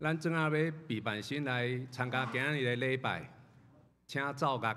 咱正仔欲備辦先來參加今仔日的禮拜，請奏樂。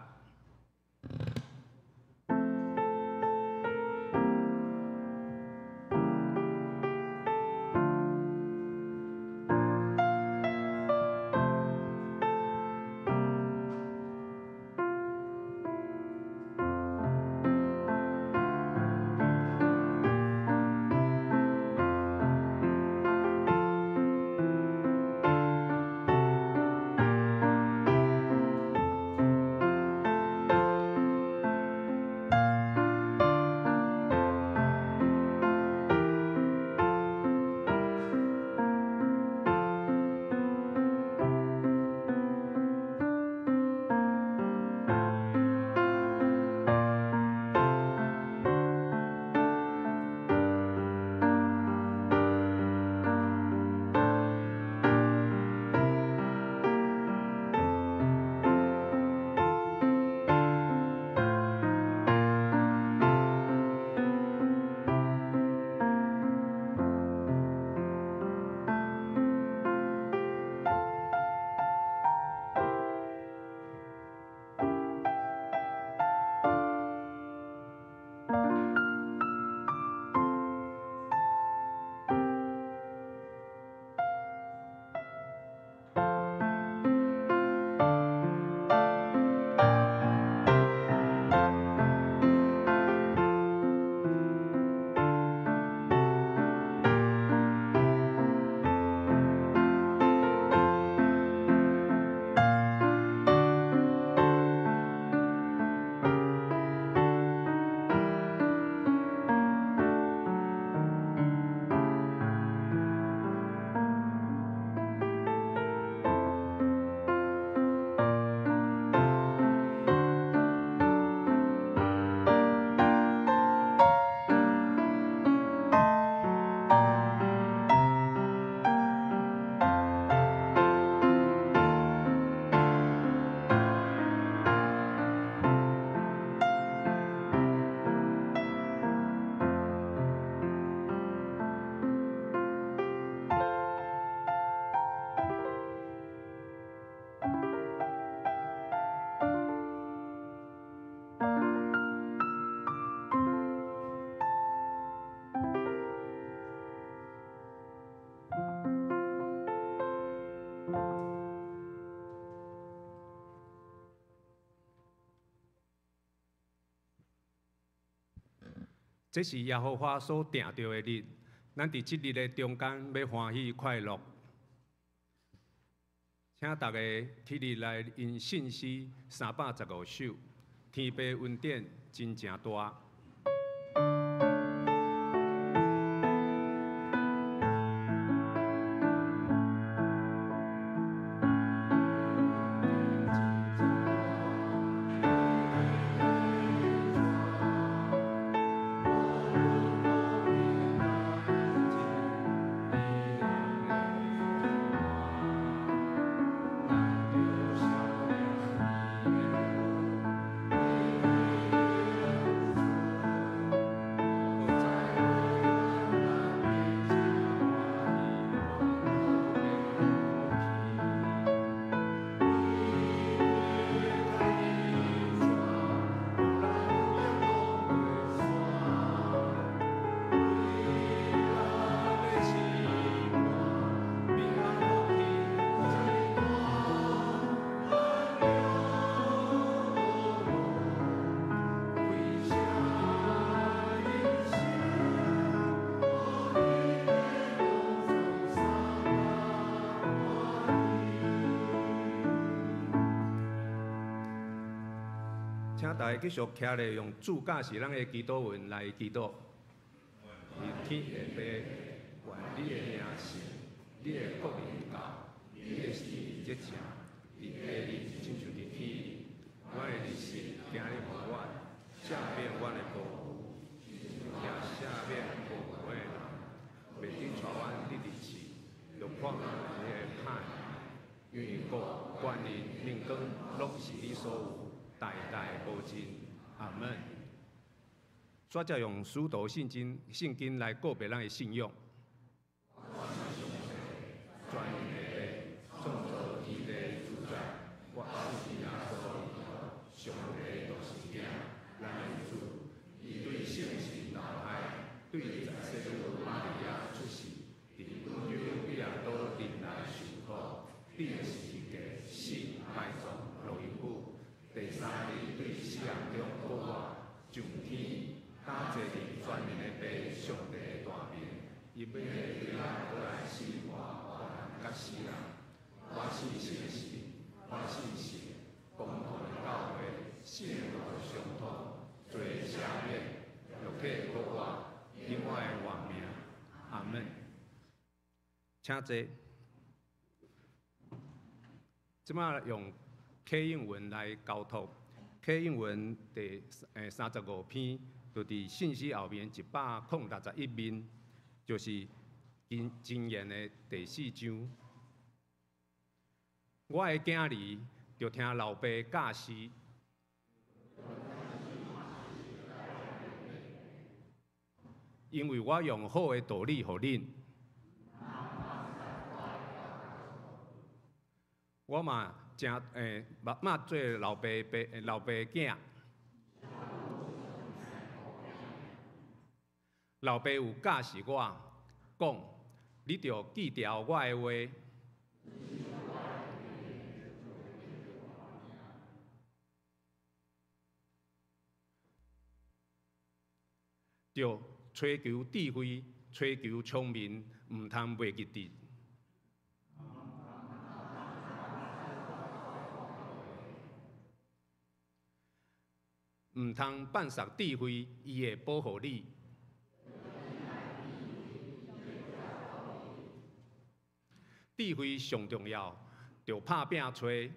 這是耶和華所定著的日，咱佇這日的中間欲歡喜快樂。請大家起立來吟聖詩315首，天父恩典真誠大。請大家繼續徛咧，用主教示咱的祈禱文來祈禱。天的父，願你的名聖，你的國臨到，你的旨意執行，佇地裡親像佇天。阮的日食今日予阮，赦免阮的過誤，也赦免過誤的人，袂准帶阮入試，著破你的歹。因為國、權力、榮光，攏是你所有。代代無盡，阿門。煞才用使徒信經、聖經來告白咱的信仰。全能的父，對在西魯瑪利亞出世，佇本丟彼拉多任內受苦，釘十字架死埋葬，落陰府。第三日對死人中復活，上天，搭坐佇全能的父上帝的大面，伊欲來對遐閣來審判活人佮死人。我信聖神，我信聖公同的教會，聖徒的相托，罪的赦免，肉體復活，永遠的活命。阿門。請坐。這擺用啟應文來交託。啟應文第35篇，就佇信息後面161面，就是箴言的第四章。我的囝兒，著聽老爸教示，因為我用好的道理予恁。我嘛誠嘛做老爸爸老爸囝，老爸有教示我，講你著記牢我的話，著追求智慧，追求聰明，毋通袂記得。毋通放捒智慧，伊會保護你。智慧上重要，著拍拚揣。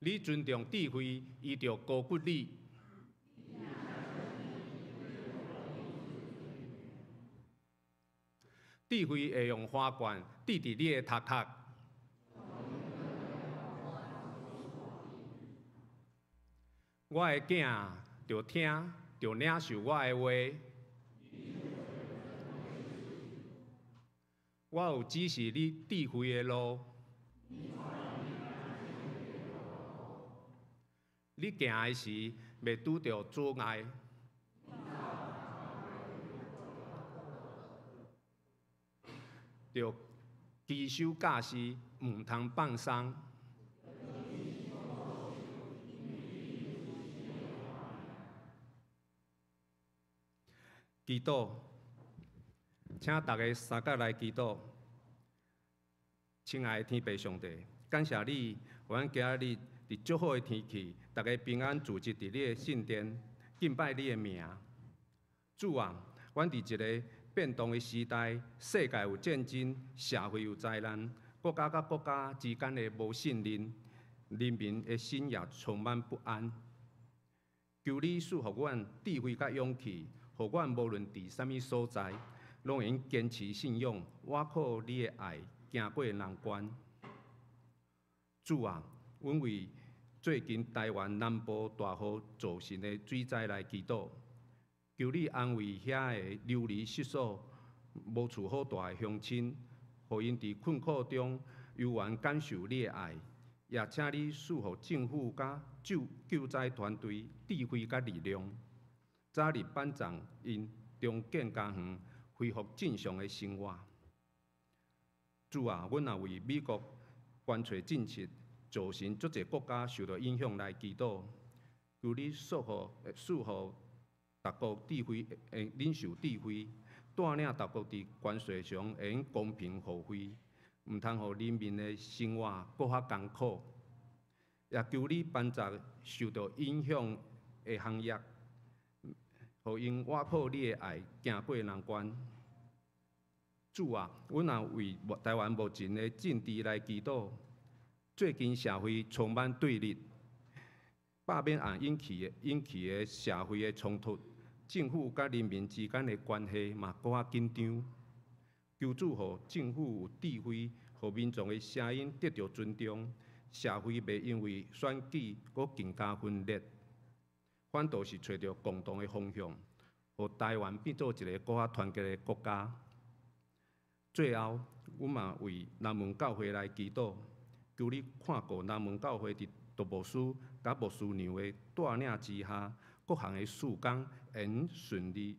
你尊重智慧，伊就高舉你。智慧會用花冠戴佇你的頭殼。我的囝著聽，著領受我的話。我有指示你智慧的路。你行的時，袂拄著阻礙。著持守教示，毋通放鬆。祈禱，請大家三角來祈禱。親愛的天父上帝，感謝你，予阮今日佇足好的天氣，大家平安聚集佇你的聖殿，敬拜你的名。主啊，阮佇一个變動的時代，世界有戰爭，社會有災難，國家佮國家之間的無信任，人民的心也充滿不安。求你賜予阮智慧佮勇氣。予阮無論佇啥物所在，攏會用堅持信仰，倚靠你的愛，行過難關。主啊，阮為最近台灣南部大雨造成的水災來祈禱，求你安慰遐个流離失所、無厝好蹛的鄉親，予𪜶佇困苦中猶原感受你的愛。也請你賜予政府佮救災團隊智慧佮力量。早日挽救𪜶重建家園，恢復正常的生活。主啊，阮也為美國關稅政策造成足濟國家受到影響來祈禱，求你賜予各國智慧，領袖智慧，帶領各國佇關稅上會用公平互惠，毋通予人民的生活閣較艱苦。也求你幫助受到影響的行業。予𪜶倚靠你的愛，行過難關。主啊，阮也為台灣目前的政治來祈禱。最近社會充滿對立，罷免案引起的社會的衝突，政府佮人民之間的關係嘛閣較緊張。求主予政府有智慧，予民眾的聲音得著尊重，社會袂因為選舉閣更加分裂。反倒是揣著共同的方向，予台灣變做一个閣較團結的國家。最後，阮嘛為南門教會來祈禱，求你看顧南門教會佇牧師佮牧師娘的帶領之下，各項的事工會順利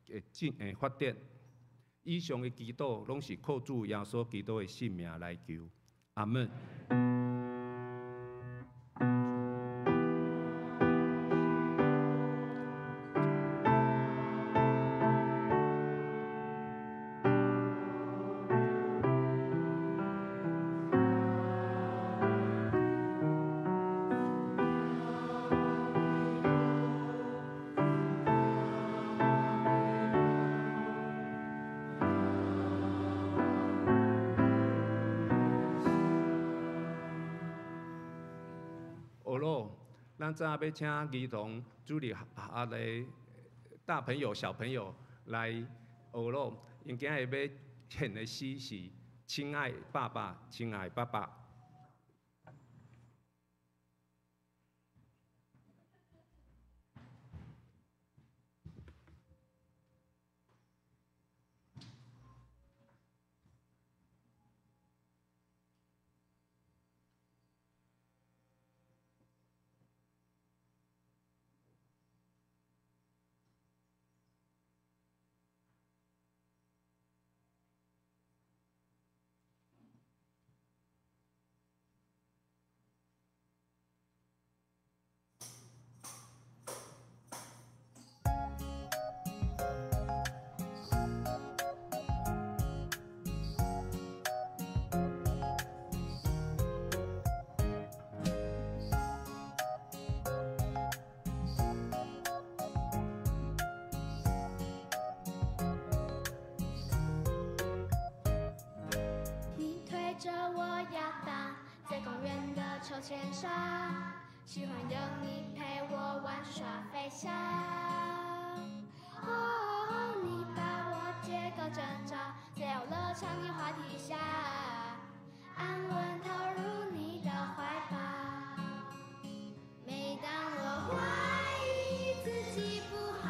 的進的發展。以上的祈禱攏是靠主耶穌基督的聖名來求，阿門。咱遮欲請兒童主日學的大朋友、小朋友來學咯。𪜶今日欲獻的詩是《親愛爸爸，親愛爸爸》。着我搖盪，在公園的秋千上，喜歡有你陪我玩耍飛翔。哦，你把我接個正着，在遊樂場的滑梯下，安穩投入你的懷抱。每當我懷疑自己不好，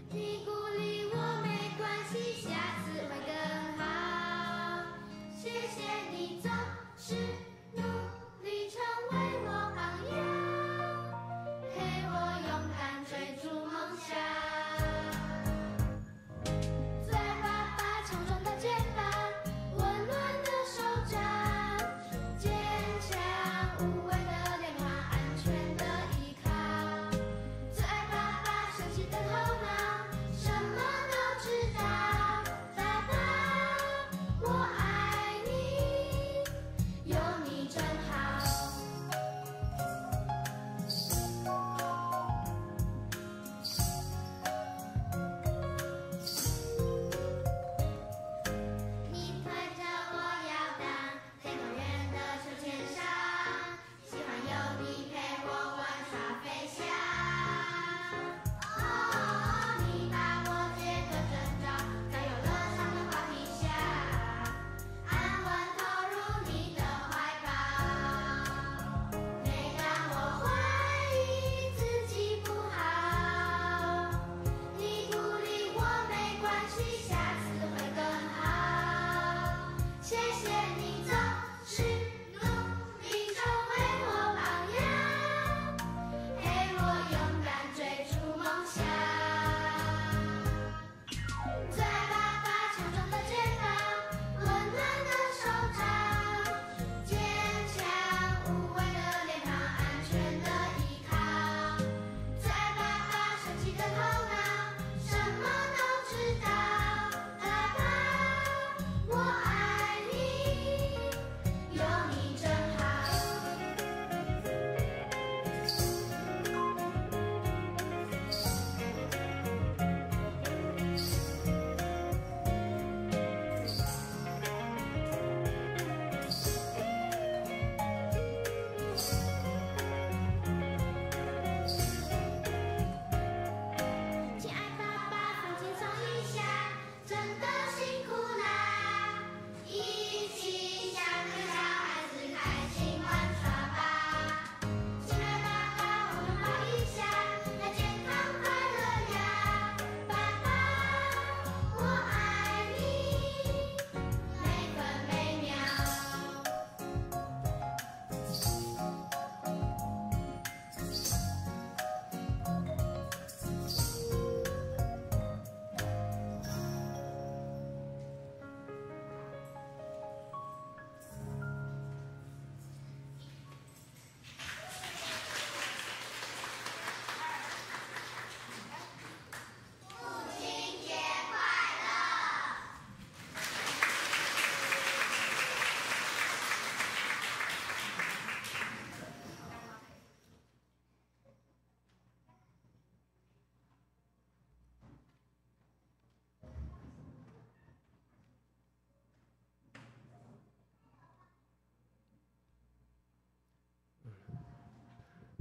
你鼓勵我沒關係，下次會更好。謝謝你總是努力成為我榜樣，陪我勇敢追逐夢想。在爸爸強壯的肩膀，溫暖的手掌。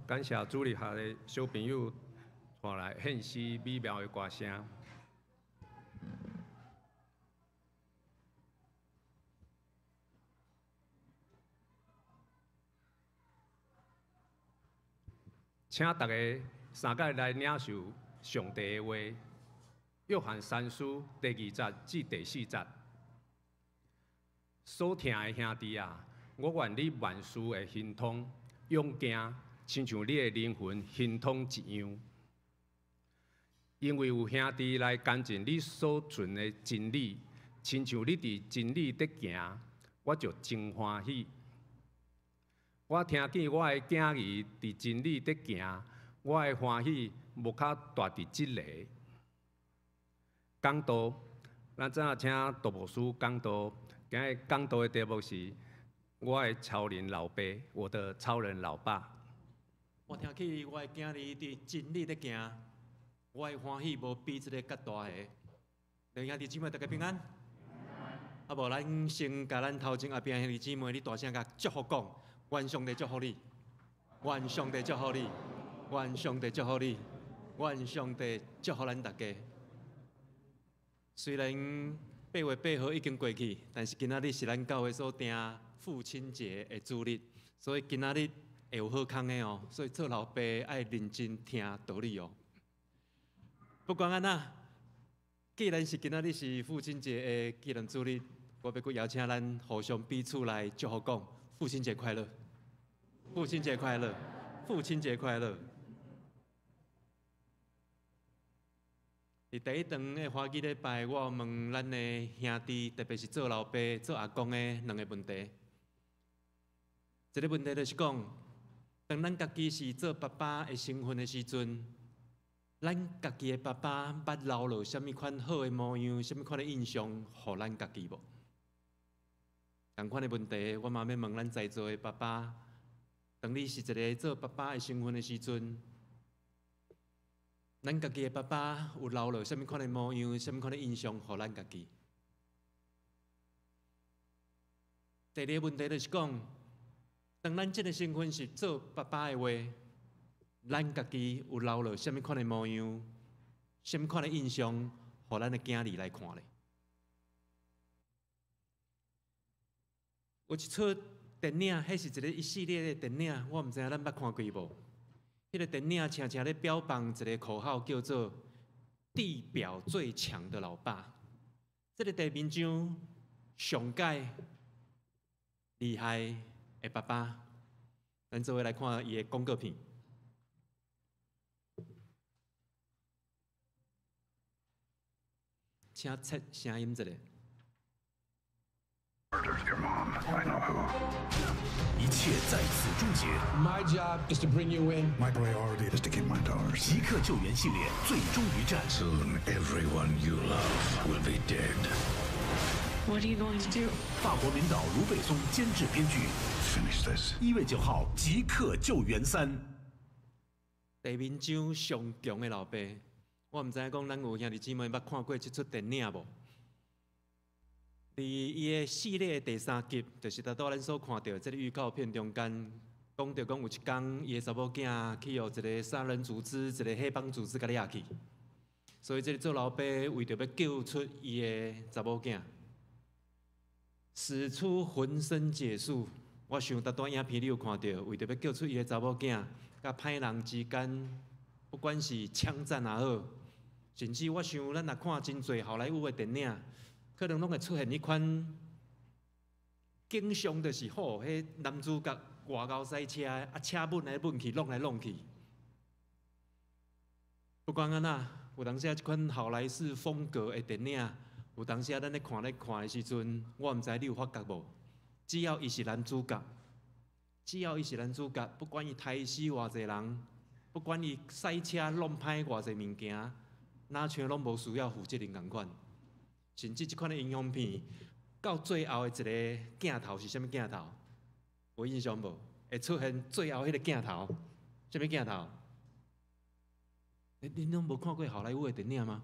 感謝主日學的小朋友帶來獻詩美妙的歌聲。請大家三擺來領受上帝的話，約翰三書第二節至第四節。所疼的兄弟啊，我願你萬事會亨通，勇健，親像你的靈魂亨通一樣。因為有兄弟來監證你所存的真理，親像你佇真理咧行，我就真歡喜。我聽見我的囝兒佇真理咧行，我的歡喜無較大佇這个。講道，咱早請杜牧師講道，今日講道的題目是我的超人老爸，我的超人老爸。我聽見我的囝兒佇真理咧行，我的歡喜無比這个閣大个。弟兄姊妹，大家平安。啊無，咱先共咱頭前後壁兄弟姊妹，你大聲共祝福講，願上帝祝福你，願上帝祝福你，願上帝祝福你，願上帝祝福咱大家。雖然8月8號已經過去，但是今仔日是咱教會所定父親節的主日，所以今仔日會有好康的哦。所以做老爸愛認真聽道理哦。不管按怎，既然是今仔日是父親節的紀念主日，我欲閣邀請咱互相彼此來祝福講父親節快樂，父親節快樂，父親節快樂。佇第一堂的華語禮拜，我有問咱的兄弟，特別是做老爸、做阿公的兩个問題。一个問題就是講，當咱家己是做爸爸的身份的時陣，咱家己的爸爸捌留落啥物款好的模樣、啥物款的印象，予咱家己無？仝款的問題，我嘛欲問咱在座的爸爸，當你是一个做爸爸的身份的時陣，咱家己的爸爸有留落啥物款的模樣、啥物款的印象，予咱家己？第二个問題就是講，當咱這个身份是做爸爸的話，咱家己有留落啥物款的模樣、啥物款的印象，予咱的囝兒來看咧？有一齣電影，彼是一个一系列的電影，我毋知影咱捌看過無？彼个電影常常咧標榜一个口號，叫做“地表最強的老爸”。這个地面上上蓋厲害的爸爸，咱做伙來看伊的廣告片。請切聲音一下。一切在此終結。 My job is to bring you in. My priority is to keep my daughters. 即刻救援系列最終一戰。 Soon everyone you love will be dead. What are you going to do? 法國名導盧貝松監製編劇。 Finish this. 1月9號，即刻救援三。地面上上強的老爸，我毋知影講咱有兄弟姊妹捌看過這齣電影無？佇伊的系列的第三集，就是拄仔咱所看著這个預告片中間，講著講有一工，伊的查某囝去予一个殺人組織、一个黑幫組織共掠去，所以這个做老爸為著欲救出伊的查某囝，使出渾身解數。我想拄仔影片你有看著，為著欲救出伊的查某囝，佮歹人之間，不管是槍戰也好，甚至我想咱若看真濟好萊塢的電影，可能攏會出現彼款景象，就是吼，彼男主角外𠢕賽車，啊車吻來吻去，弄來弄去。不管按怎，有當時啊，這款好萊塢風格的電影，有當時啊，咱咧看咧看的時陣，我毋知你有發覺無？只要伊是男主角，只要伊是男主角，不管伊刣死偌濟人，不管伊賽車弄歹偌濟物件，若像攏無需要負責任仝款。甚至這款的英雄片，到最後的一个鏡頭是啥物鏡頭？有印象無？會出現最後彼个鏡頭，啥物鏡頭？恁攏無看過好萊塢的電影嗎？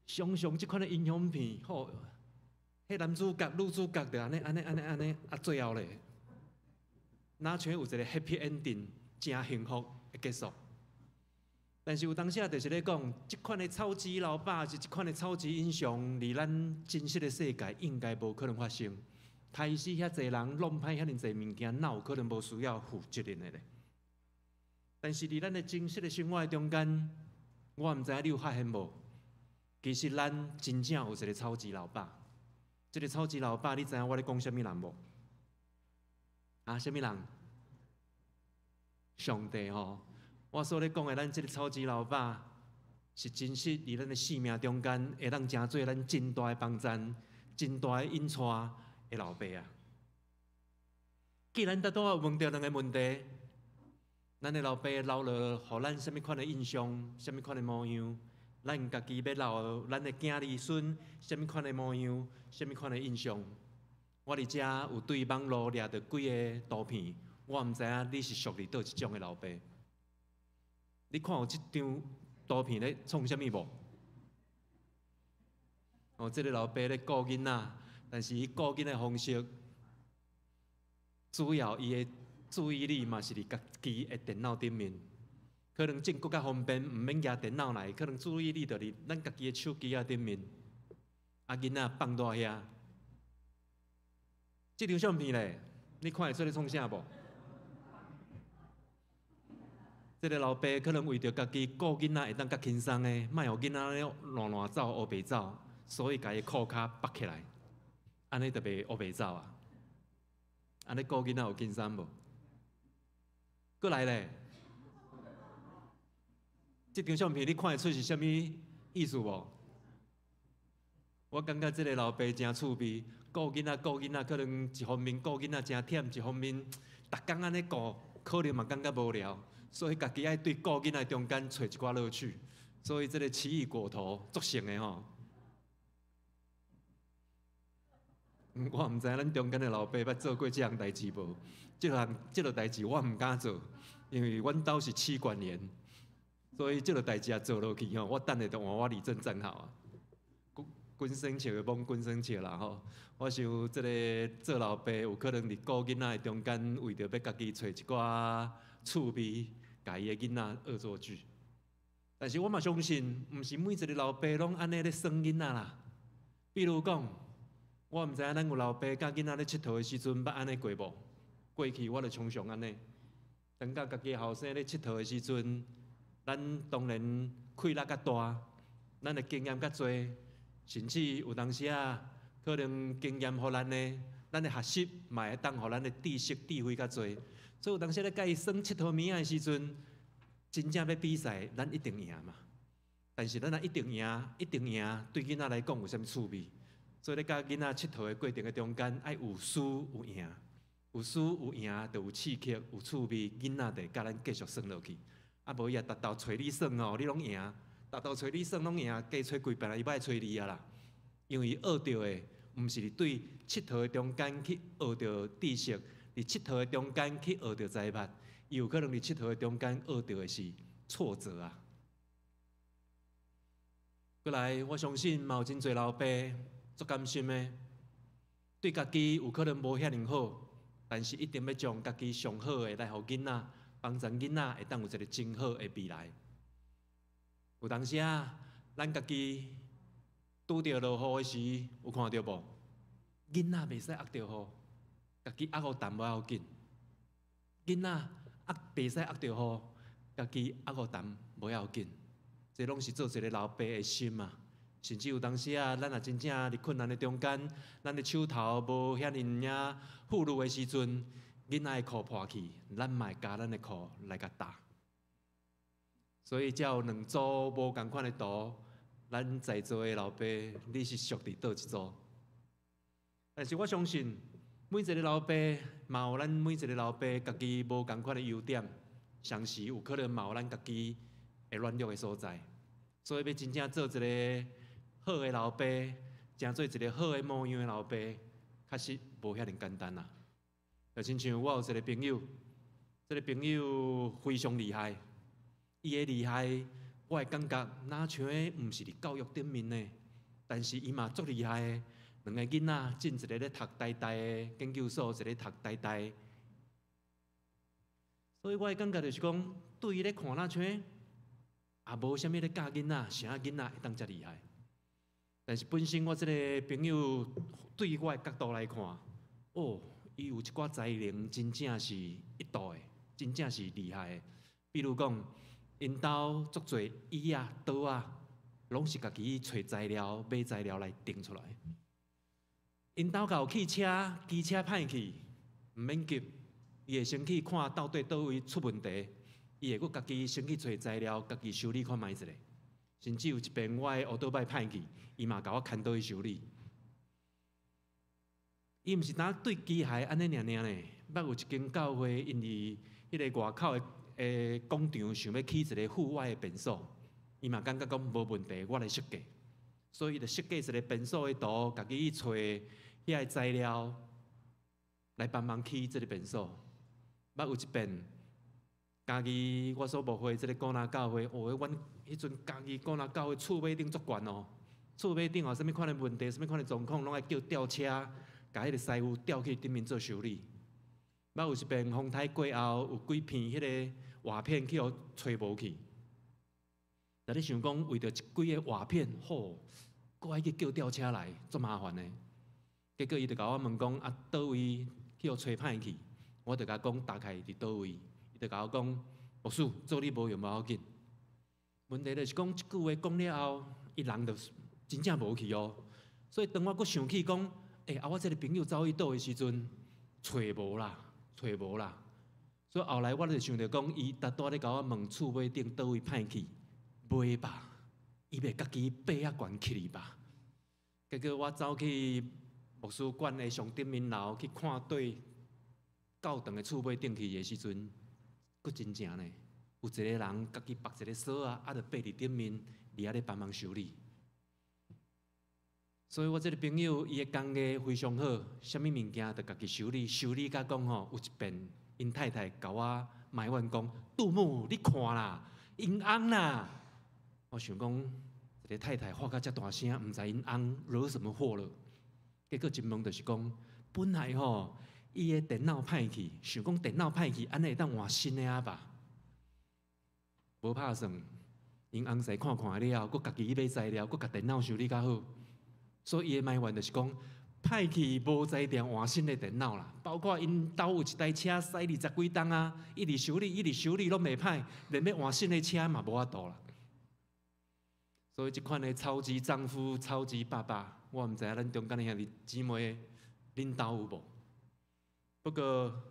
常常這款的英雄片，吼，彼男主角、女主角就按呢、按呢、按呢、按呢，啊，最後咧，若像有一個 happy ending，誠幸福的結束。但是有當時啊，就是咧講，這款的超級老爸是這款的超級英雄，佇咱真實的世界應該無可能發生。殺死遐濟人，弄歹遐爾濟物件，哪有可能無需要負責任的咧？但是佇咱的真實的生活中間，我毋知影你有發現無？其實咱真正有一個超級老爸。這個超級老爸，你知影我咧講啥物人無？啊，啥物人？上帝吼！我所咧講的，咱這個超級老爸是真實佇咱的生命中間，會當成做咱真大的幫贊、真大的引帶的老爸啊！既然拄拄仔有問著兩個問題，咱的老爸留落予咱啥物款的印象、啥物款的模樣？咱家己欲留咱的囝兒孫啥物款的模樣、啥物款的印象？我佇遮有對網路掠著幾个圖片，我毋知影你是屬於佗一種的老爸。你看有這張圖片咧創啥物無？哦，這个老爸咧顧囡仔，但是伊顧囡仔的方式，主要伊的注意力嘛是佇家己的電腦頂面。可能種閣較方便，毋免舉電腦來，可能注意力就佇咱家己的手機仔頂面。啊，囡仔放佇遐。這張相片咧，你看會出咧創啥無？這个老爸可能為著家己顧囡仔會當較輕鬆的，莫予囡仔咧亂亂走、烏白走，所以共伊褲跤縛起來，按呢就袂烏白走啊。按呢顧囡仔有輕鬆無？閣來咧，這張相片你看會出是啥物意思無？我感覺這个老爸誠趣味，顧囡仔顧囡仔，可能一方面顧囡仔誠忝，一方面逐工按呢顧，可能嘛感覺無聊。所以家己愛對顧囡仔中間揣一寡樂趣，所以這个奇異果圖足成的吼。我毋知影咱中間的老爸捌做過這項代誌無？這項這个代誌我毋敢做，因為阮兜是妻管嚴，所以這个代誌也做落去吼，我等下就換我立正站好啊。滾生笑的罔滾生笑啦吼！我想這个做老爸有可能佇顧囡仔的中間，為著欲家己揣一寡趣味。共伊的囡仔惡作劇，但是我嘛相信，毋是每一个老爸攏按呢咧耍囡仔啦。比如講，我毋知影咱有老爸佮囡仔咧𨑨迌的時陣，捌按呢過無？過去我就常常按呢。當佮家己後生咧𨑨迌的時陣，咱當然氣力較大，咱的經驗較濟，甚至有當時啊，可能經驗予咱的，咱的學習嘛會當予咱的知識智慧較濟。所以有當時咧佮伊耍𨑨迌物仔的時陣，真正欲比賽，咱一定贏嘛。但是咱若一定贏，一定贏，對囡仔來講有啥物趣味？所以咧，佮囡仔𨑨迌的過程的中間，愛有輸有贏，有輸有贏，就有刺激，有趣味，囡仔就會佮咱繼續耍落去。啊，無伊若逐晝揣你耍哦，你攏贏，逐晝揣你耍攏贏，加揣幾擺伊欲愛揣你啊啦。因為伊學著的，毋是對𨑨迌的中間去學著知識。佇𨑨迌的中間去學著財物，伊有可能佇𨑨迌的中間學著的是挫折啊。過來，我相信嘛有真濟老爸足甘心的，對家己有可能無遐爾好，但是一定欲將家己上好的來予囡仔，幫助囡仔會當有一个真好的未來。有當時啊，咱家己拄著落雨的時，有看著無？囡仔袂使壓著雨。家己壓予澹無要緊，囡仔壓袂使壓著雨，家己壓予澹無要緊，這攏是做一个老爸的心啊！甚至有當時啊，咱若真正佇困難的中間，咱的手頭無遐爾仔富裕的時陣，囡仔的褲破去，咱嘛會加咱的褲來共搭。所以才有兩組無仝款的圖，咱在座的老爸，你是屬佇佗一組？但是我相信，每一个老爸嘛有咱每一个老爸家己無仝款的優點，同時有可能嘛有咱家己會軟弱的所在。所以欲真正做一个好的老爸，成做一个好的模樣的老爸，確實無遐爾簡單啦。就親像我有一个朋友，這个朋友非常厲害，伊的厲害，我會感覺若像毋是佇教育頂面的，但是伊嘛足厲害的。兩个囡仔進一个咧讀台大的研究所，一个讀台大所以我的感覺就是講，對伊咧看若像，也無啥物咧教囡仔，啥囡仔會當遮厲害。但是本身我這个朋友對我的角度來看，哦，伊有一寡才能，真正是一流的，真正是厲害的。比如講，𪜶兜足濟椅仔、桌仔，攏是家己去揣材料、買材料來定出來。𪜶兜若有汽車、機車歹去，毋免急，伊會先去看到底佗位出問題，伊會閣家己先去揣材料，家己修理看覓一下。甚至有一遍我的歐多擺歹去，伊嘛共我牽倒去修理。伊毋是單對機械按呢爾爾呢，捌有一間教會，因為彼个外口的廣場想欲起一個戶外的便所，伊嘛感覺講無問題，我來設計。所以伊就設計一個便所的圖，家己去揣遐个材料來幫忙起這个便所。捌有一遍，嘉義我所牧會這个顧拿教會，哦，阮彼陣嘉義顧拿教會厝尾頂足懸哦，厝尾頂有啥物款的問題，啥物款的狀況，攏愛叫吊車，共彼个師傅吊去頂面做修理。捌有一遍風颱過後，有幾片彼个瓦片去予吹無去。若你想講為著一幾个瓦片，吼，閣愛去叫吊車來，足麻煩的。結果伊就共我問講，啊，佗位去予吹歹去？我就共講大概佇佗位，伊就共我講，牧師做你無用無要緊。問題就是講這句話講了後，伊人就真正無去哦。所以當我閣想起講，欸，啊，我這个朋友走去佗的時陣，揣無啦，揣無啦。所以後來我就想著講，伊逐拄咧共我問厝尾頂佗位歹去，袂吧？伊袂家己爬遐懸起去吧？結果我走去牧師館的上頂面樓去看對教堂的厝尾頂去的時陣，閣真正呢，有一個人家己縛一个索仔，啊，就爬佇頂面，佇遐咧幫忙修理。所以我這个朋友，伊的工藝非常好，啥物物件就家己修理，修理甲講吼，有一遍𪜶太太共我埋怨講：杜牧，你看啦，𪜶翁啦。我想講，一个太太發甲遮大聲，毋知𪜶翁惹什麼禍了。結果一問就是講，本來吼，伊的電腦歹去，想講電腦歹去，按呢會當換新的啊吧？無拍算，𪜶翁婿看看了後，閣家己去買材料，閣共電腦修理較好。所以伊的埋怨就是講，歹去無才調換新的電腦啦。包括𪜶兜有一台車駛二十幾冬啊，一直修理，一直修理攏袂歹，連欲換新的車嘛無法度啦。所以這款的超級丈夫、超級爸爸，我毋知影咱中間的兄弟姊妹，恁兜有無？不過，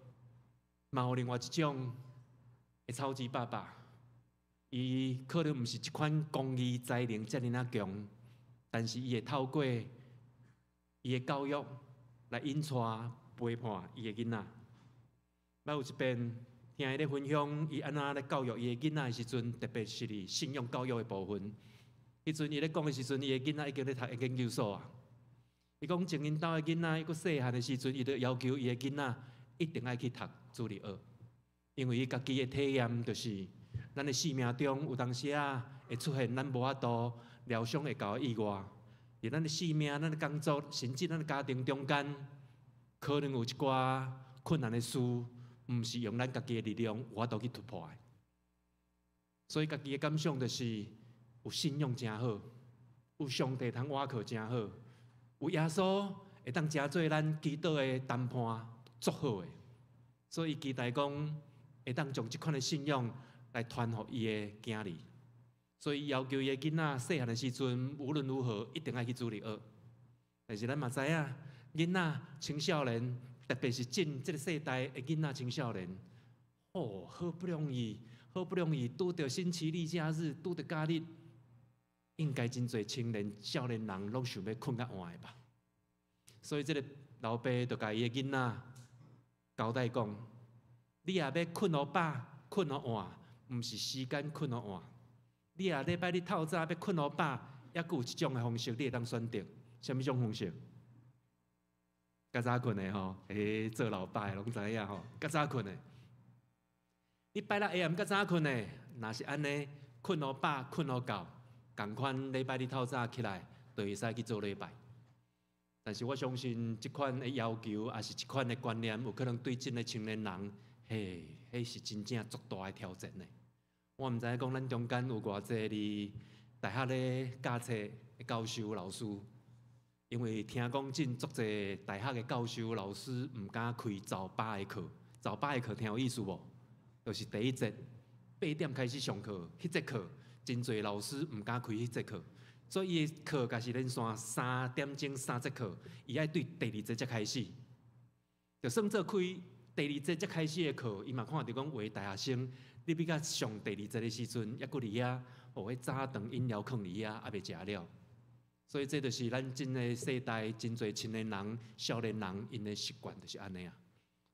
嘛有另外一種的超級爸爸，伊可能毋是這款工藝才能遮爾仔強，但是伊會透過伊的教育來引帶陪伴伊的囡仔。捌有一遍聽伊咧分享，伊按怎咧教育伊的囡仔的時陣，特別是佇信仰教育的部分。彼陣伊咧講的時陣，伊的囡仔已經咧讀研究所啊。伊講從𪜶兜的囡仔閣細漢的時陣，伊就要求伊的囡仔一定愛去讀主日學，因為伊家己的體驗就是，咱的生命中有當時仔會出現咱無法度料想會到的意外，佇咱的生命、咱的工作，甚至咱的家庭中間，可能有一寡困難的事，毋是用咱家己的力量有法度去突破的。所以家己的感想就是，有信仰誠好，有上帝通倚靠誠好，有耶穌會當成做咱祈禱的同伴，足好的。所以期待講會當將這款的信仰來傳予伊的囝兒。所以要求伊的囡仔細漢的時陣，無論如何一定愛去主日學。但是咱嘛知影，囡仔青少年，特別是進這个世代的囡仔青少年，哦，好不容易，好不容易拄著星期六假日，拄著假日，應該真濟青年、少年人攏想欲睏較晏的吧。所以這个老爸就共伊的囡仔交代講：你若欲睏予飽、睏予晏，毋是時間睏予晏。你若禮拜日透早欲睏予飽，猶閣有一種的方式，你會當選擇。啥物種方式？較早睏的吼，欸，做老爸的攏知影吼，較早睏的。你拜六下暗較早睏的，若是按呢，睏予飽、睏予夠，仝款禮拜日透早起來，就會使去做禮拜。但是我相信這款的要求，抑是這款的觀念，有可能對這个青年人顯嘿，彼是真正足大的挑戰呢。我毋知影講咱中間有偌濟佇大學咧教冊的教授老師，因為聽講真足濟大學的教授老師毋敢開早八的課，早八的課聽有意思無？就是第一節8點開始上課，彼節課真濟老師毋敢開彼節課，所以伊的課若是連續3點鐘三節課，伊愛對第二節才開始，就算做開第二節才開始的課，伊嘛看著講有的大學生，你欲到上第二節的時陣，猶閣佇遐，哦，彼早頓飲料囥佇遐，猶未食了。所以這就是咱這个世代真濟青年人、少年人𪜶的習慣就是按呢啊。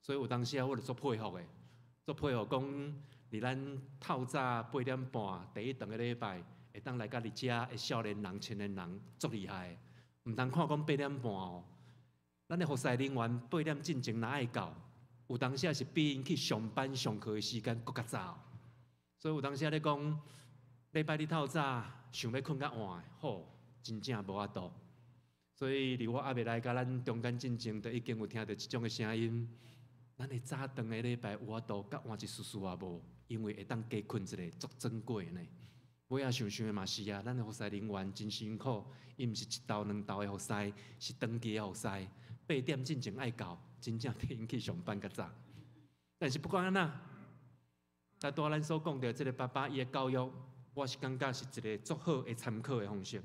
所以有當時啊，我就足佩服的，足佩服講，佇咱透早8點半第一堂的禮拜，會當來到佇遮的少年人、青年人足厲害的。毋通看講八點半哦，咱的服侍人員八點進前若愛到，有當時是比𪜶去上班上課的時間閣較早。所以有當時咧講，禮拜日透早想欲睏較晚，吼，真正無法度。所以佇我猶未來共咱中間進前，就已經有聽著這種的聲音。咱的早頓的禮拜有法度較晚一絲絲也無，因為會當加睏一下足珍貴的呢。尾仔想想的嘛是啊，咱的服侍人員真辛苦，伊毋是一晝兩晝的服侍，是長期的服侍。8點進前愛到，真正比𪜶去上班較早。但是不管按怎，拄仔咱所講著這个爸爸伊的教育，我是感覺是一个足好的參考的方式。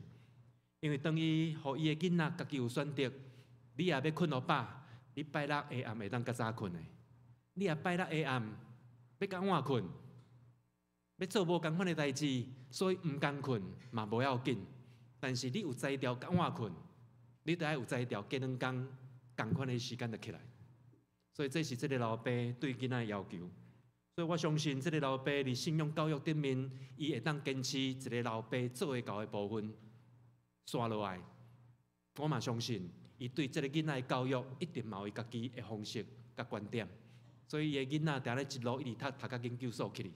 因為當伊予伊的囡仔家己有選擇，你若欲睏予飽，你拜六下暗會當較早睏的；你若拜六下暗欲較晚睏，欲做無仝款的代誌，所以毋甘睏嘛無要緊。但是你有才調較晚睏，你著愛有才調隔兩工仝款的時間就起來。所以這是這个老爸對囡仔的要求。所以我相信這个老爸佇信仰教育頂面，伊會當堅持一个老爸做會到的部分。煞落來，我嘛相信，伊對這个囡仔的教育一定嘛有伊家己的方式佮觀點。所以伊的囡仔定咧一路一直讀讀到研究所去。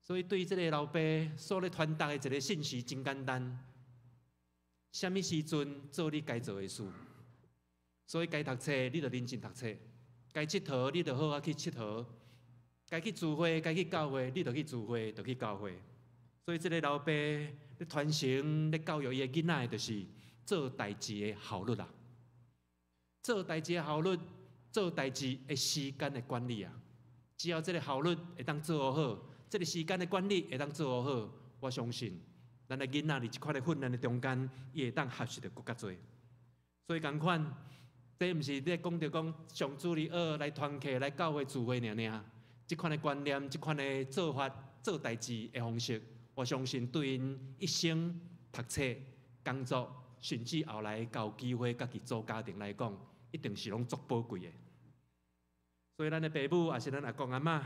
所以對這个老爸所咧傳達的一个信息真簡單：啥物時陣做你該做的事。所以該讀冊，你就認真讀冊；該𨑨迌，你就好好去𨑨迌；該去聚會，該去教會，你就去聚會，就去教會。所以這个老爸咧傳承、咧教育伊的囡仔，就是做代誌的效率啊！做代誌的效率，做代誌的時間的管理啊！只要這个效率會當做好，這个時間的管理會當做好，我相信咱的囡仔佇這款的訓練的中間，伊會當學習著閣較濟。所以仝款，這毋是咧講著講上主日學來團契來教會聚會爾爾，這款的觀念、這款的做法、做代誌的方式，我相信對𪜶一生讀冊、工作，甚至後來有機會家己組家庭來講，一定是攏足寶貴的。所以，咱的爸母抑是咱阿公阿嬤，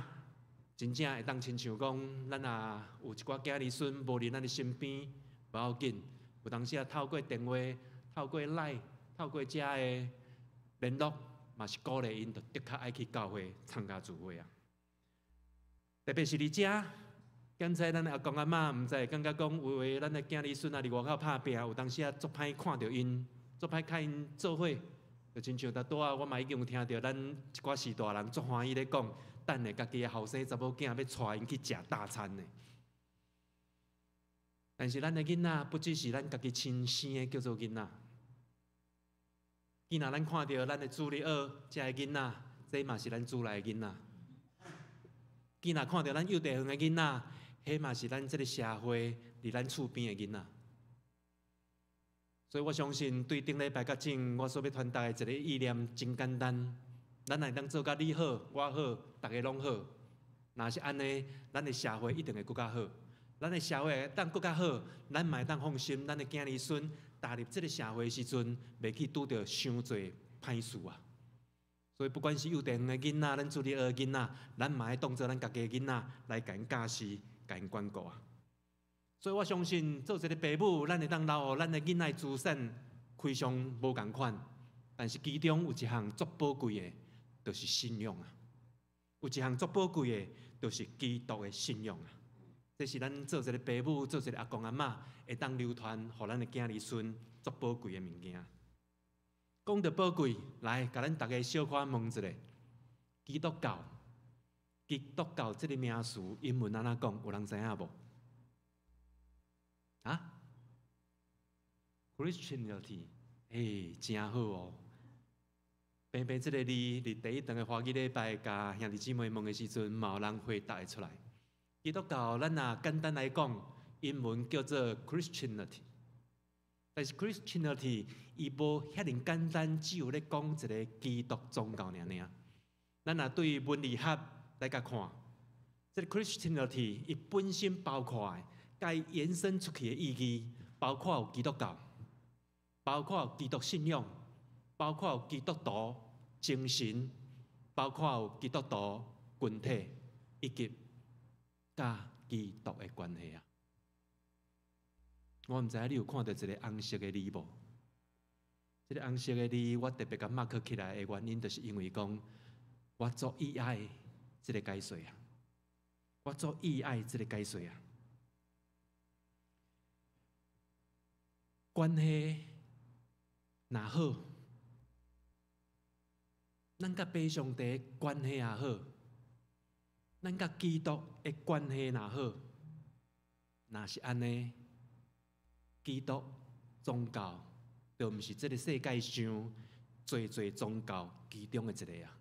真正會當親像講，咱若有一寡囝兒孫無佇咱的身邊，無要緊，有當時啊透過電話、透過 LINE、透過遮的聯絡，嘛是鼓勵𪜶，就的確愛去教會參加聚會啊。特別是佇遮，剛才咱的阿公阿嬤毋知會感覺講，有的咱的囝兒孫啊，佇外口拍拚，有當時啊足歹看著𪜶，足歹佮𪜶做伙。就親像拄仔，我嘛已經有聽著咱一寡序大人足歡喜咧講，等下家己的後生查某囝欲帶𪜶去食大餐呢。但是咱的囡仔不只是咱家己親生的叫做囡仔，既然咱看著咱的主日學遮的囡仔，這嘛是咱主內的囡仔。既然看著咱幼稚園的囡仔，彼嘛是咱這个社會佇咱厝邊的囡仔。所以我相信，對頂禮拜較早，我所欲傳達的一个意念真簡單。咱若會當做甲你好，我好，逐家攏好。若是按呢，咱的社會一定會閣較好。咱的社會會當閣較好，咱嘛會當放心，咱的囝兒孫踏入這个社會的時陣，袂去拄著傷濟歹事啊。所以不管是幼稚園的囡仔，咱主日學的囡仔，咱嘛愛當做咱家己的囡仔來共𪜶教示、共𪜶管顧啊。所以我相信，做一个爸母，咱會當留予咱的囡仔資產非常無仝款，但是其中有一項足寶貴的，就是信仰啊。有一項足寶貴的，就是基督的信仰啊。這是咱做一个爸母、做一个阿公阿嬤，會當流傳予咱的囝兒孫足寶貴的物件。講著寶貴，來，共咱逐家小可問一下：基督教基督教這个名詞英文按怎講？有人知影無？啊？Christianity，欸，誠好哦。平平這个字，佇第一堂的華語禮拜，共兄弟姊妹問的時陣，嘛有人回答會出來。基督教，咱若簡單來講，英文叫做 Christianity。但是 Christianity 伊無遐爾簡單，只有咧講一个基督宗教爾爾。咱若對文理學來共看，這个 Christianity 伊本身包括的，共伊延伸出去的意義，包括有基督教，包括有基督信仰，包括有基督徒精神，包括有基督徒群體，以及佮基督的關係啊。我毋知影你有看著一个紅色的字無？這个紅色的字，我特別共 mark 起來的原因，就是因為講我足意愛這个解說啊，我足意愛這个解說啊。關係若好，咱佮父上帝關係也好，咱佮基督的關係若好，若是按呢，基督宗教就毋是這个世界上濟濟宗教其中的一个啊。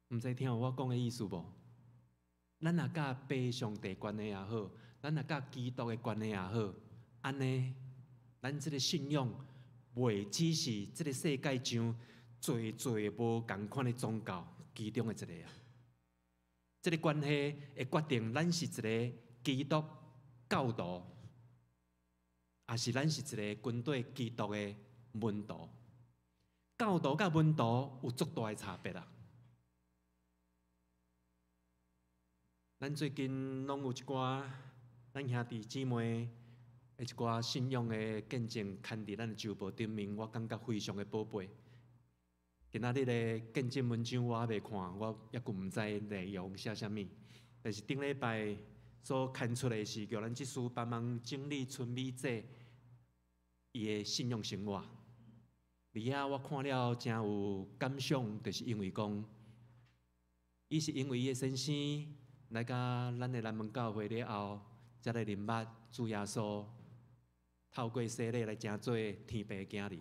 毋知聽有我講的意思無？咱若佮父上帝關係也好，咱若佮基督的關係也好，按呢，咱這个信仰袂只是這个世界上濟濟無仝款的宗教其中的一个啊。這个關係會決定咱是一个基督教徒，抑是咱是一个跟隨基督的門徒。教徒佮門徒有足大的差別啊！咱最近攏有一寡咱兄弟姊妹的一寡信仰的見證，刊佇咱的週報頂面，我感覺非常的寶貝。今仔日的見證文章我猶未看，我猶閣毋知內容寫啥物。但是頂禮拜所刊出的是叫咱執事幫忙整理春美姐伊的信仰生活。佇遐我看了誠有感想，就是因為講，伊是因為伊的先生來到咱的南門教會了後，才來認捌主耶穌，透過洗禮來成做天父的囝兒。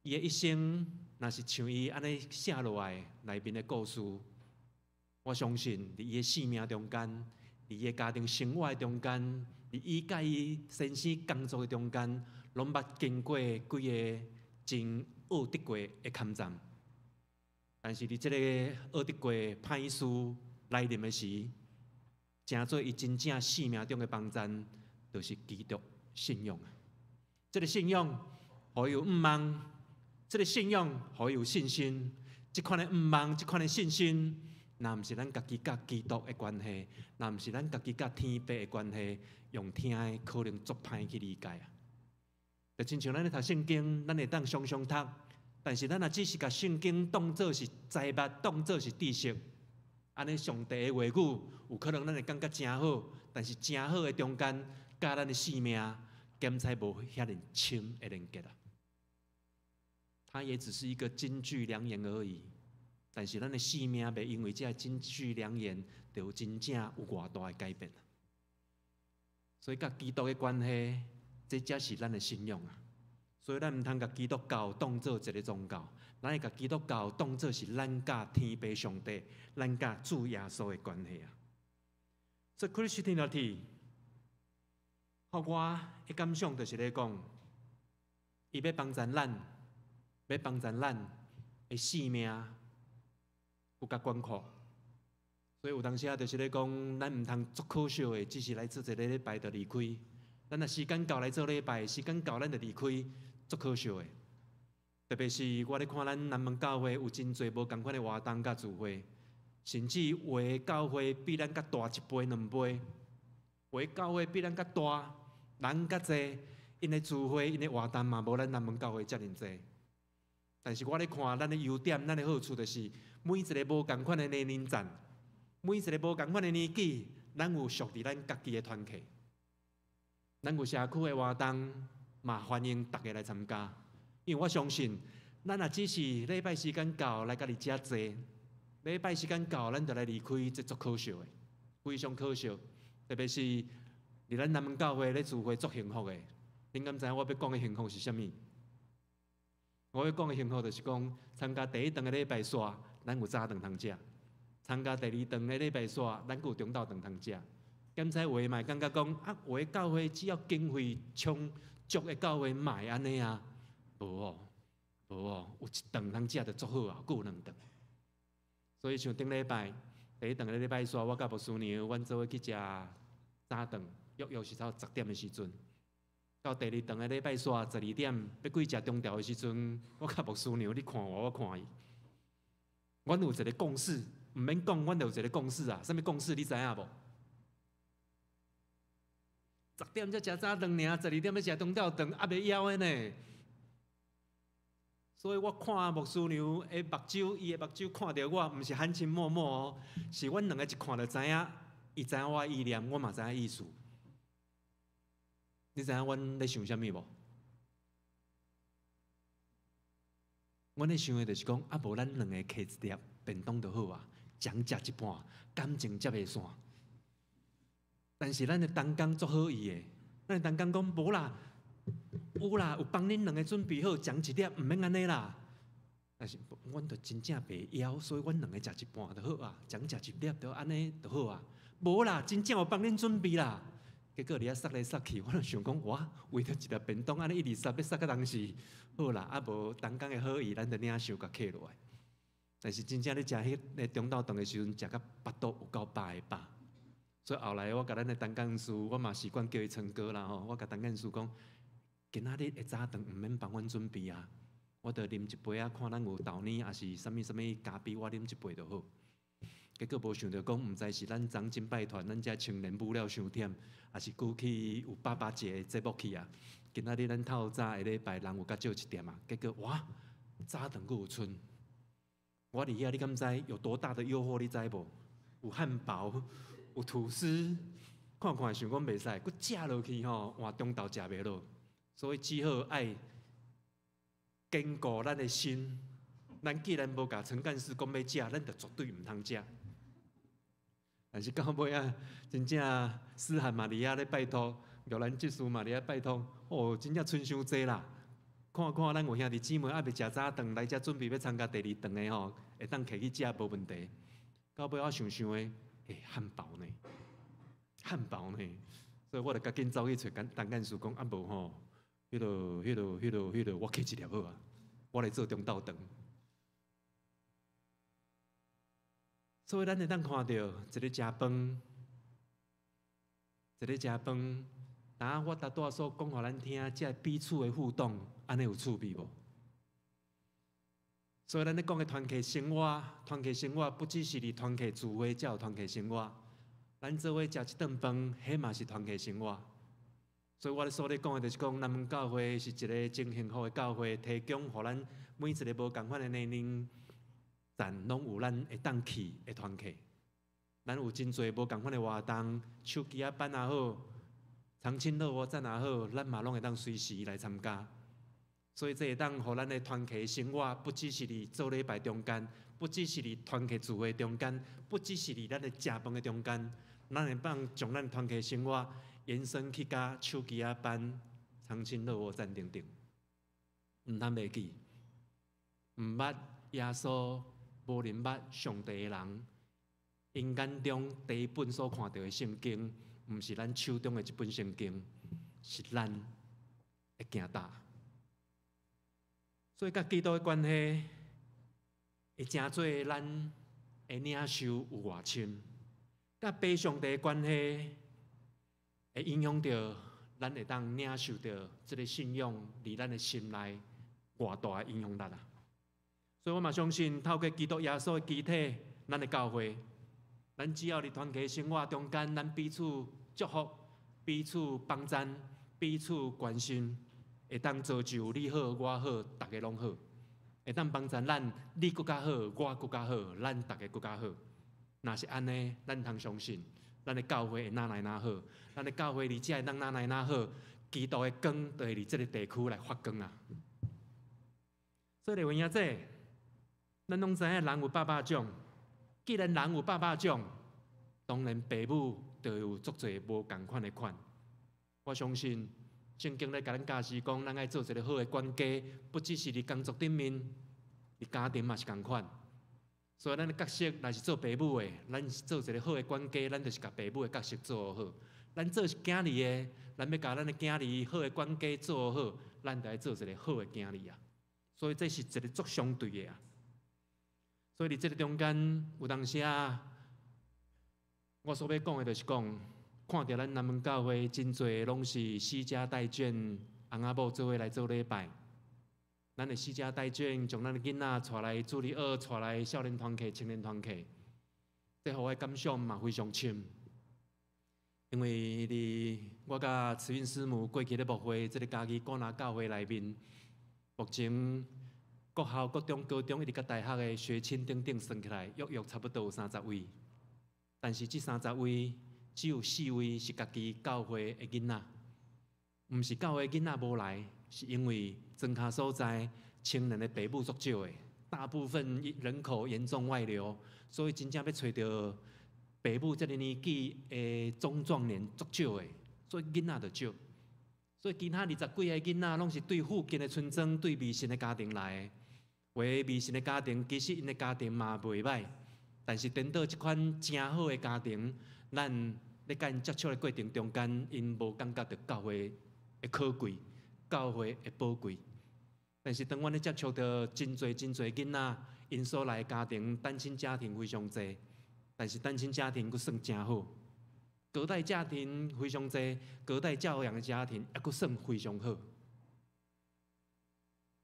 伊的一生，若是像伊按呢寫落來內面的故事，我相信佇伊的生命中間，佇伊的家庭生活的中間，佇伊佮伊先生工作的中間，攏捌經過幾个真惡得過的坎站。但是佇這个惡得過歹事來臨的時，成做伊真正生命中的幫贊，就是基督信仰。這个信仰，予伊有向望；這个信仰，予伊有信心。這款的向望，這款的信心，若毋是咱家己佮基督的關係，若毋是咱家己佮天父的關係，用聽的可能足歹去理解啊。就親像咱咧讀聖經，咱會當常常讀，但是咱若只是共聖經當做是財物，當做是知識，按呢上帝的話語，有可能咱會感覺誠好，但是誠好的中間，佮咱的生命，檢採無遐爾深的連結啊。它也只是一個金句良言而已，但是咱的生命袂因為這个金句良言，就有真正有偌大的改變。所以，佮基督的關係，這才是咱的信仰啊。所以，咱毋通共基督教當做一个宗教，咱會共基督教當做是咱佮天父上帝、咱佮主耶穌的關係啊。所以，Christianity，予我的感想就是咧講，伊欲幫贊咱，欲幫贊咱的生命閣較廣闊。所以有當時啊，就是咧講，咱毋通足可惜的，只是來做一个禮拜就離開。咱若時間到來做禮拜，時間到咱就離開，足可惜的。特別是我咧看咱南門教會有真濟無仝款的活動佮聚會，甚至有的教會比咱較大一倍兩倍，有的教會比咱較大，人較濟，𪜶的聚會、𪜶的活動嘛無咱南門教會遮爾濟。但是我咧看咱的優點、咱的好處，就是每一個無仝款的年齡層，每一個無仝款的年紀，咱有屬於咱家己的團契，咱有社區的活動，嘛歡迎大家來參加。因為我相信，咱若只是禮拜時間到來共佇遮坐，禮拜時間到，咱就來離開，這足可惜的，非常可惜。特別是佇咱南門教會咧聚會足幸福的，恁敢知影我欲講的幸福是啥物？我欲講的幸福就是講，參加第一頓的禮拜煞，咱有早頓通食；參加第二頓的禮拜煞，咱閣有中晝頓通食。敢知有的嘛會感覺講，啊，有的教會只要經費充足的教會嘛會按呢啊？無哦，無哦，有一頓通食就足好啊，閣有兩頓。所以像頂禮拜第一頓的禮拜煞，我佮牧師娘，阮做伙去食早頓，約約是差不多10點的時陣。到第二頓的禮拜煞12點，欲過食中晝的時陣，我佮牧師娘，你看我，我看伊，阮有一个共識，毋免講，阮就有一个共識啊。啥物共識？你知影無？十點才食早頓爾，12點欲食中晝頓，猶袂枵的呢。所以我看牧師娘的目睭，伊的目睭看著我，毋是含情脈脈哦，是阮兩个一看就知影，伊知影我的意念，我嘛知影意思。你知影阮咧想啥物無？阮咧想的就是講，啊無咱兩个揢一粒便當就好啊，講食一半，感情才袂散。但是咱的同工足好意的，咱的同工講無啦，有啦，有幫恁兩个準備好，講一粒，毋免按呢啦。但是阮就真正袂枵，所以阮兩个食一半就好啊，講食一粒就按呢就好啊。無啦，真正有幫恁準備啦。結果佇遐捒來捒去，我就想講，哇，為著一粒便當，按呢一直捒，欲捒到當時，好啦，啊無同工的好意，咱就領受共客落來。但是真正咧食彼个中晝頓的時陣，食甲腹肚有夠飽的飽。所以後來我共咱的陳幹事，我嘛習慣叫伊春哥啦吼。我共陳幹事講，今仔日的早頓毋免幫阮準備啊，我著啉一杯仔，看咱有豆奶，抑是啥物啥物咖啡，我啉一杯就好。結果無想著講，毋知是咱長敬拜團，咱遮青年舞了傷忝，抑是過去有爸爸節的節目去啊。今仔日咱透早的禮拜人有較少一點啊。結果哇，早頓閣有賰。我佇遐，你敢知有多大的誘惑？你知無？有漢堡，有吐司，看看想講袂使，閣食落去吼，換中晝食袂落，所以只好愛堅固咱的心。咱既然無共陳幹事講欲食，咱就絕對毋通食。但是到尾仔，真正思涵嘛佇遐咧拜託，玉蘭執事嘛佇遐拜託，哦，真正賰傷濟啦！看看咱有兄弟姊妹猶未食早頓，來遮準備欲參加第二頓的吼，會當揢去食無問題。到尾我想想的，欸，漢堡呢？漢堡呢？所以我就趕緊走去揣陳幹事講，啊無吼，彼个、彼个、彼个、彼个，我揢一粒好啊，我來做中晝頓。所以咱會當看著一个食飯，一个食飯。當我拄仔所講予咱聽，這彼此的互動，按呢有趣味無？所以咱咧講的團契生活，團契生活不只是佇團契聚會才有團契生活，咱做伙食一頓飯，彼嘛是團契生活。所以我咧所咧講的就是講，南門教會是一个真幸福的教會，提供予咱每一个無仝款的年齡層，攏有咱會當去的團契。咱有真濟無仝款的活動，手機仔班也好，長青樂活站也好，咱嘛攏會當隨時來參加。所以這會當予咱的團契生活，不只是佇做禮拜中間，不只是佇團契聚會中間，不只是佇咱的食飯的中間，咱會當將咱團契生活延伸去佮手機仔班、長青樂活站等等。毋通袂記，毋捌耶穌，無認捌上帝的人，𪜶眼中第一本所看著的聖經，毋是咱手中的這本聖經，是咱的行搭。所以，佮基督的關係會成做咱的領受有偌深；佮父上帝的關係會影響著咱會當領受著這个信仰佇咱的心內偌大的影響力啊！所以我嘛相信，透過基督耶穌的肢體，咱的教會，咱只要佇團契生活中間，咱彼此祝福、彼此幫贊、彼此關心。會當造就你好，我好，逐家攏好。會當幫贊咱，你閣較好，我閣較好，咱逐家閣較好。若是按呢，咱通相信，咱的教會會愈來愈好，咱的教會佇遮會當愈來愈好，基督的光就會佇這个地區來發光啊！所以有影這，咱攏知影人有百百種。既然人有百百種，當然爸母就有足濟無仝款的款。我相信聖經咧共咱教示講，咱愛做一个好的管家，不只是佇工作頂面，佇家庭嘛是仝款。所以咱的角色若是做爸母的，咱是做一个好的管家，咱就是共爸母的角色做好。咱做囝兒的，咱欲共咱的囝兒好的管家做好，咱就愛做一个好的囝兒啊。所以這是一个足相對的啊。所以佇這个中間，有當時啊，我所欲講的就是講，看著咱南門教會真濟攏是攜家帶眷，翁仔某做伙來做禮拜。咱的攜家帶眷，將咱的囡仔帶來主日學，帶來少年團契、青年團契，這予我的感想嘛非常深。因為佇我佮慈運師母過去咧牧會，這个嘉義果拿教會內面，目前國校、國中、高中一直佮大學的學青等等算起來，約約差不多有三十位。但是這三十位只有四位是家己教會的囡仔，毋是教會囡仔無來，是因為莊跤所在青年的爸母足少的，大部分人口嚴重外流，所以真正欲揣著爸母這个年紀的中壯年足少的，所以囡仔就少。所以其他二十幾个囡仔攏是對附近的村莊、對未信的家庭來的。有的未信的家庭，其實𪜶的家庭嘛袂䆀，但是顛倒這款誠好的家庭，咱咧佮𪜶接觸的過程中間，𪜶無感覺著教會的可貴，教會的寶貴。但是當阮咧接觸著真濟真濟囡仔，𪜶所來的家庭單親家庭非常濟，但是單親家庭閣算誠好，隔代家庭非常濟，隔代教養的家庭猶閣算非常好。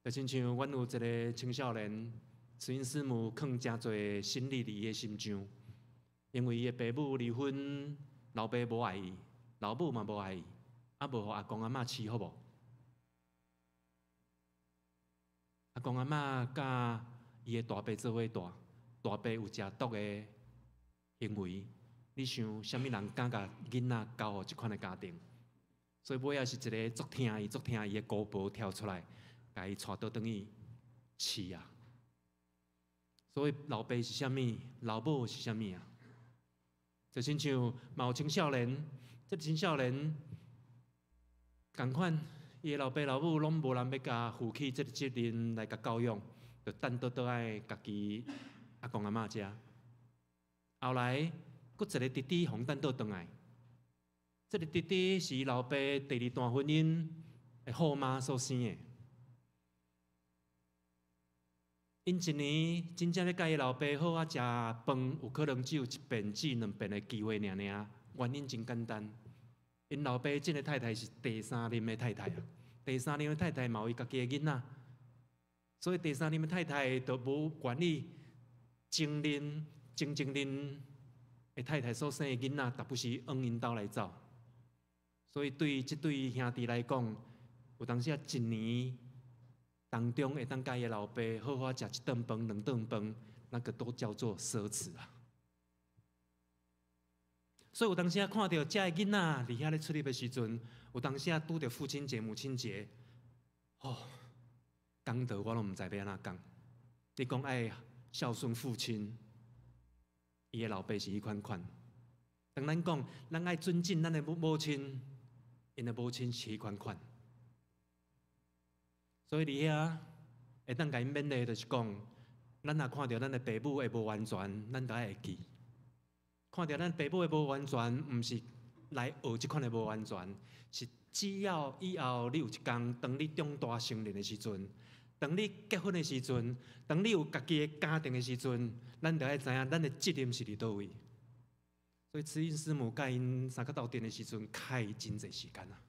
就親像阮有一个青少年，慈恩師母囥誠濟心力佇伊的身上，因為伊的爸母離婚，老爸無愛伊，老母嘛無愛伊，啊無予阿公阿嬤飼好無？阿公阿嬤佮伊的大伯做伙蹛，大伯有食毒的行為，你想啥物人敢共囡仔交予這款的家庭？所以尾仔是一个足疼伊、足疼伊的姑婆跳出來，共伊帶倒轉去飼啊。所以老爸是啥物，老母是啥物啊？就親像嘛有青少年，這個青少年仝款，伊的老爸老母攏無人欲共負起這个責任來共教養，就等倒倒來家己阿公阿嬤遮。後來，閣一个弟弟予等倒轉來，這个弟弟是伊老爸第二段婚姻的後媽所生的。𪜶一年真正欲佮伊老爸好好食飯，有可能只有一遍至兩遍的機會爾爾。原因真簡單，𪜶老爸這个太太是第三任的太太啊，第三任的太太嘛有伊家己的囡仔，所以第三任的太太就無願意前任、前前任的太太所生的囡仔，逐不時往𪜶兜來走。所以對這對兄弟來講，有當時啊一年當中會當佮伊老爸好好食一頓飯、兩頓飯，那個都叫做奢侈啊。所以有當時啊看著遮的囡仔佇遐咧出入的時陣，有當時啊拄著父親節、母親節，哦，講到我攏毋知欲按怎講。你講愛孝順父親，伊的老爸是彼款款。當咱講咱愛尊敬咱的母母親，𪜶的母親是彼款款。所以佇遐會當共𪜶勉勵，就是講，咱若看著咱的爸母的無完全，咱著愛會記。看著咱爸母的無完全，毋是來學這款的無完全，是只要以後你有一工，當你長大成人的時陣，當你結婚的時陣，當你有家己的家庭的時陣，咱著愛知影咱的責任是佇佗位。所以慈恩師母佮𪜶相佮鬥陣的時陣，開真濟時間啊。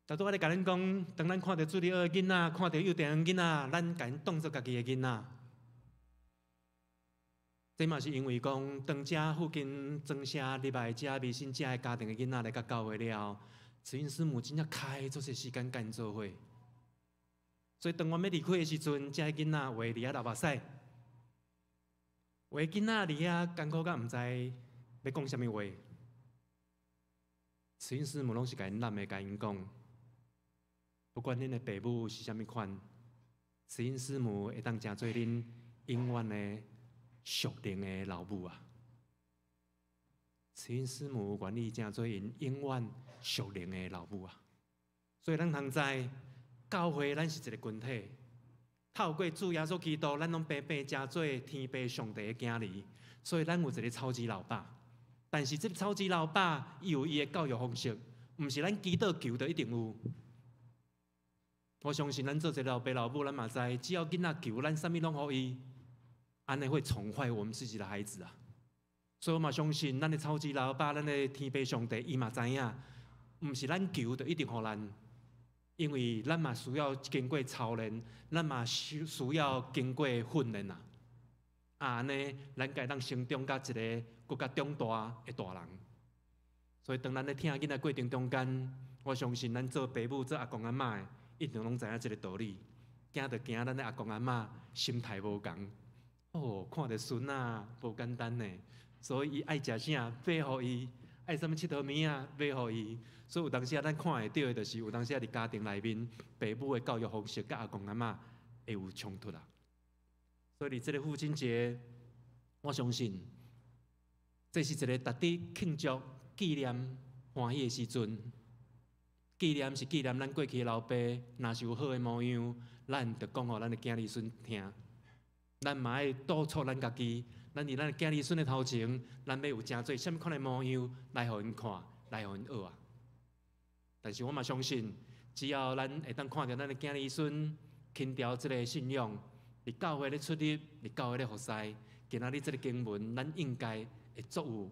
頭拄仔咧共恁講，當咱看著主日學的囡仔，看著幼稚園囡仔，咱共𪜶當做家己的囡仔。這嘛是因為講，當遮附近莊社入來遮未信遮的家庭的囡仔來到教會了後，慈恩師母真正開足濟時間佮𪜶做伙。所以當阮欲離開的時陣，遮囡仔有的佇遐流目屎，有的囡仔佇遐艱苦甲毋知欲講啥物話。慈恩師母攏是共𪜶攬的，共𪜶講，不管恁的爸母是啥物款，慈恩师母會當成做恁永遠的屬靈的老母啊！慈恩師母願意成做𪜶永遠屬靈的老母啊！所以咱通知教會，咱是一个群體。透過主耶穌基督，咱攏平平成做天父上帝的囝兒，所以咱有一个超級老爸。但是這个超級老爸，伊有伊的教育方式，毋是咱祈禱求就一定有。我相信咱做一个老爸老母，咱嘛知，只要囡仔求，咱啥物攏予伊，按呢會寵壞我們自己的孩子啊。所以我嘛相信，咱的超級老爸，咱的天父上帝，伊嘛知影，毋是咱求就一定予咱，因為咱嘛需要經過操練，咱嘛需要經過訓練啊。啊，按呢，咱才會當成長到一个閣較長大的大人。所以當咱咧疼囡仔過程中間，我相信咱做爸母、做阿公阿嬤的，一定攏知影這个道理。驚就驚咱的阿公阿嬤心態無仝，哦，看著孫仔無簡單呢，所以伊愛食啥買予伊，愛啥物𨑨迌物仔買予伊。所以有當時啊，咱看會著的，就是有當時啊，佇家庭內面，爸母的教育方式佮阿公阿嬤會有衝突啦。所以佇這个父親節，我相信這是一個值得慶祝、紀念、歡喜的時陣。紀念是紀念咱過去的老爸，若是有好的模樣，咱就講予咱的囝兒孫聽。咱嘛愛督促咱家己，咱佇咱的囝兒孫的頭前，咱欲有成做啥物款的模樣來予𪜶看，來予𪜶學啊。但是我嘛相信，只要咱會當看著咱的囝兒孫輕牢這个信仰，佇教會咧出入，佇教會咧服侍，今仔日這个經文，咱應該會足有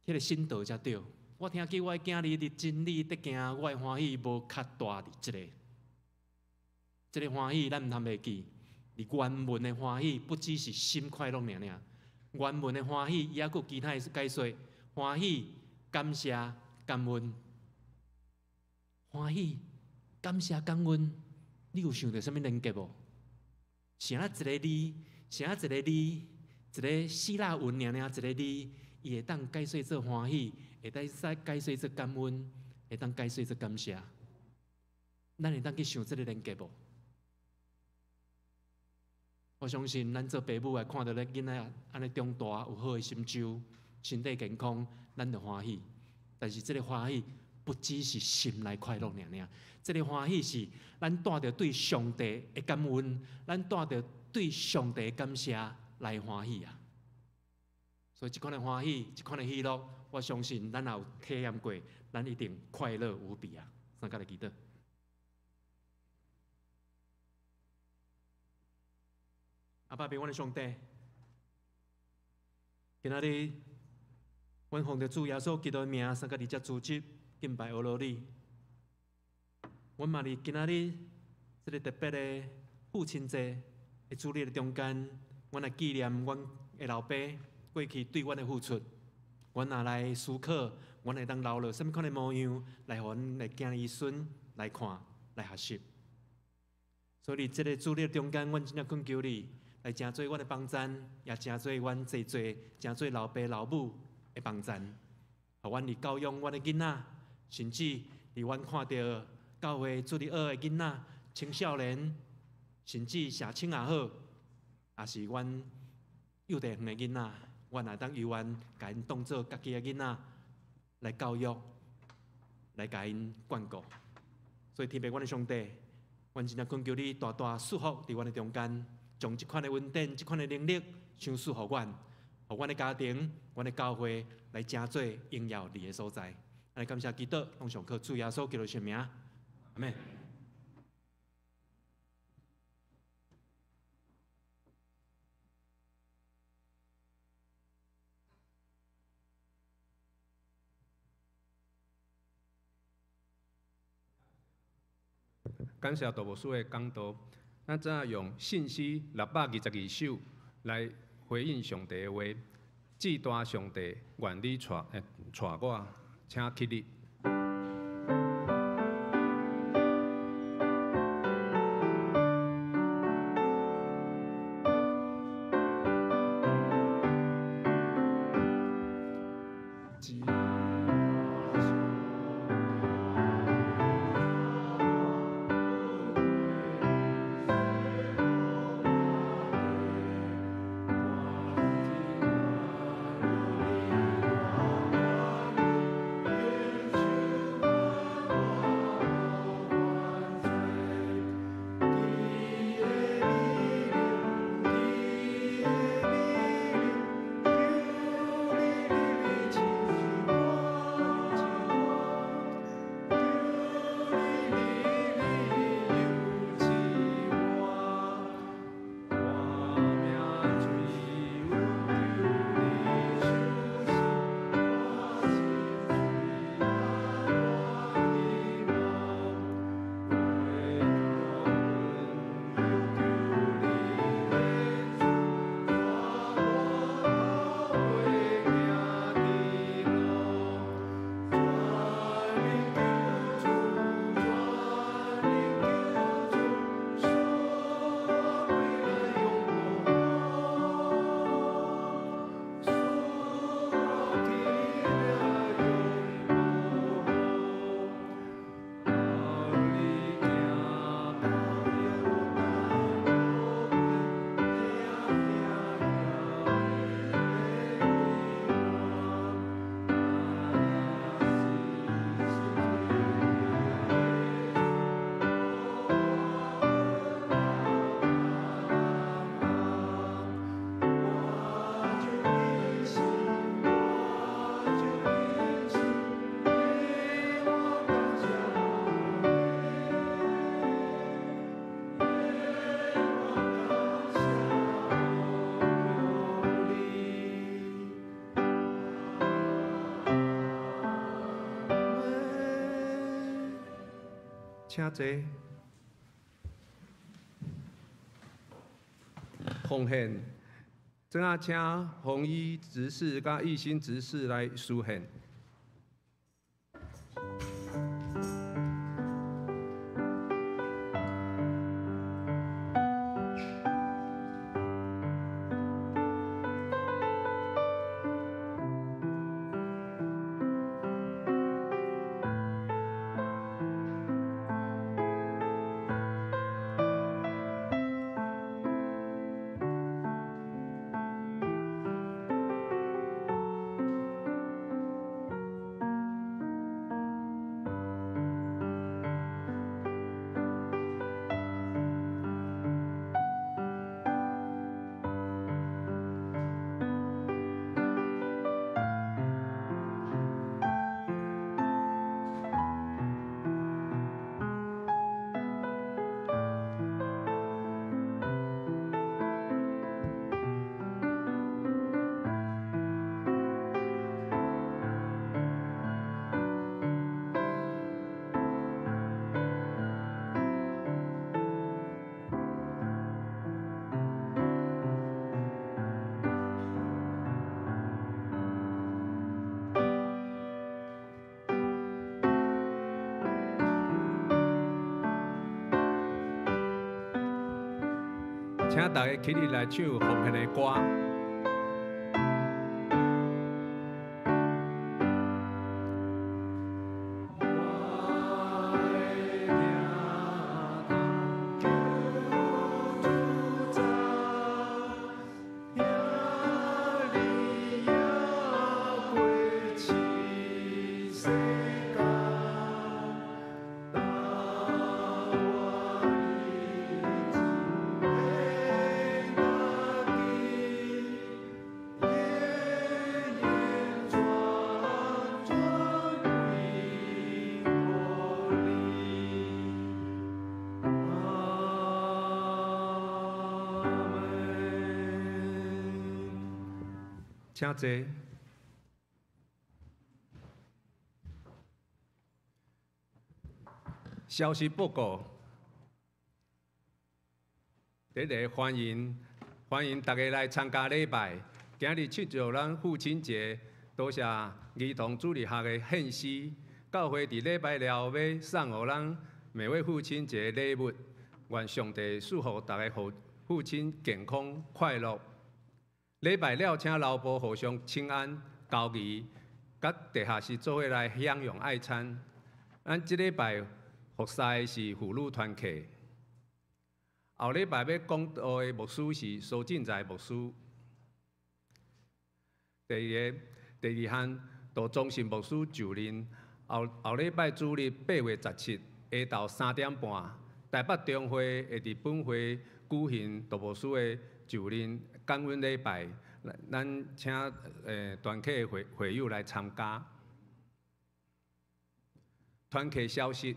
彼个信道才對。我聽見我的囝兒佇真理得行，我的歡喜無較大佇這个。這个歡喜咱毋通袂記，佇原文的歡喜不只是心快樂爾爾，原文的歡喜伊猶閣有其他的解說，歡喜、感謝、感恩。歡喜、感謝、感恩，你有想著啥物連結無？啥一个字，啥一个字，一个希臘文爾爾一个字，伊會當解說做歡喜，會當使解說做感恩，會當解說做感謝。咱會當去想這个連結無？我相信咱做爸母的看著咱囡仔按呢長大，有好的成就，身體健康，咱就歡喜。但是這个歡喜不只是心內快樂爾爾，這个歡喜是咱帶著對上帝的感恩，咱帶著對上帝的感謝來歡喜啊！所以這款的歡喜，這款的喜樂，我相信咱若有體驗過，咱一定快樂無比啊！三甲來祈禱。阿爸，阮的上帝，今仔日，阮奉著主耶穌基督的名，三甲佇遮組織敬拜阿羅你。阮嘛佇今仔日這个特別的父親節的主日的中間，阮來紀念阮的老爸過去對阮的付出。阮若來思考，阮會當留落啥物款的模樣，來予阮的囝兒孫來看、來學習。所以，佇這个主日中間，阮真正懇求你來成做阮的幫贊，也成做阮濟濟、成做老爸老母的幫贊，予阮佇教養阮的囡仔，甚至佇阮看著教會主日學的囡仔、青少年，甚至社青也好，也是阮幼稚園的囡仔，阮也當猶原共𪜶當做家己的囡仔來教育，來共𪜶管顧。所以天父，阮的上帝，阮真正懇求你大大賜福佇阮的中間，將這款的恩典、這款的能力賞賜予阮，予阮的家庭、阮的教會來成做榮耀你的所在。來感謝基督，攏上靠主耶穌基督聖名，阿們。感謝杜牧師的講道，咱怎樣用信詩622首來回應上帝的話？至大上帝，願你帶我，請起立。請坐。奉獻，這下請紅衣執事佮一心執事來書獻。請大家起立來唱奉獻的歌。請坐。消息報告，第一个歡迎歡迎大家來參加禮拜。今日慶祝咱父親節，多謝兒童主日學的獻詩。教會佇禮拜了後欲送予咱每位父親節禮物，願上帝賜福大家父親健康快樂。禮拜了，請老婆互相請安、交誼，佮地下室做伙來享用愛餐。咱這禮拜服侍的是婦女團契。後禮拜欲講道的牧師是蘇進財牧師。第二個、第二項，杜忠信牧師就任。後後禮拜主日8月17下晝3點半，台北中會會佇本會舉行杜牧師的就任感恩禮拜，咱請團契會會友來參加。團契消息，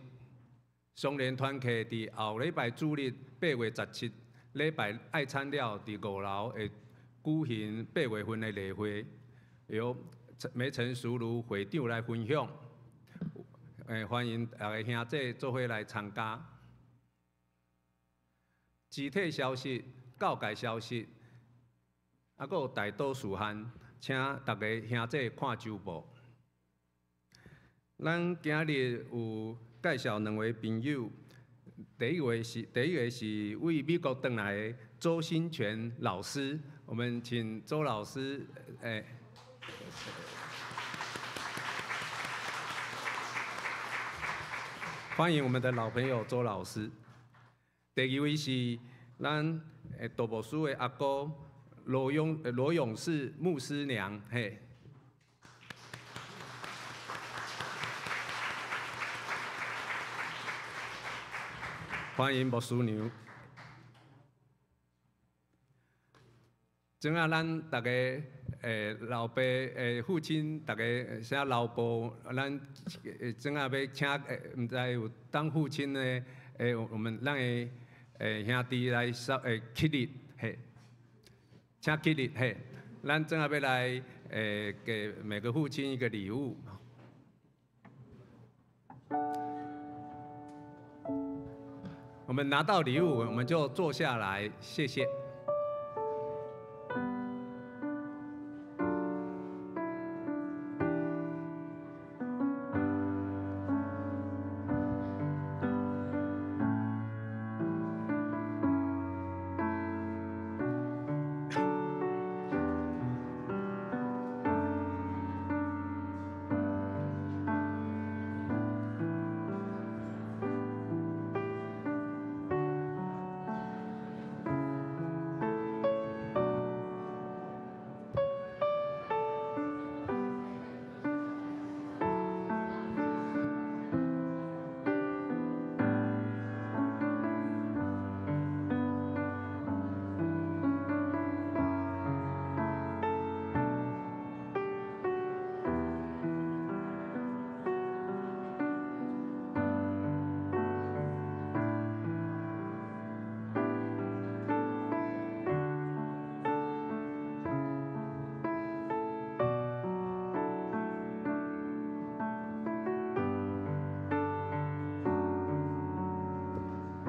雙連團契佇後禮拜主日8月17禮拜愛餐了，佇5樓會舉行8月份的例會，由梅陳淑如會長來分享。歡迎大家兄弟做伙來參加。肢體消息、教界消息，閣有代禱事項，請大家兄弟看週報。咱今日有介紹兩位朋友，第一個是為美國轉來的周新全老師，我們請周老師，歡迎我們的老朋友周老師。第二位是咱杜牧師的阿哥羅勇士牧師娘，嘿。歡迎牧師娘。這下咱大家老爸父親，大家寫老婆，咱這下欲請毋知有當父親的我們咱的兄弟來起立，嘿，請起立，嘿，咱這下欲來給每個父親一個禮物。我們拿到禮物，我們就坐下來，謝謝。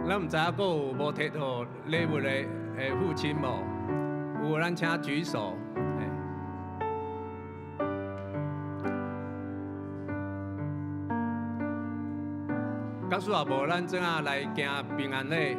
咱毋知影閣有無提到禮物的父親無？有，咱請舉手。假使也無，咱怎仔來行平安禮？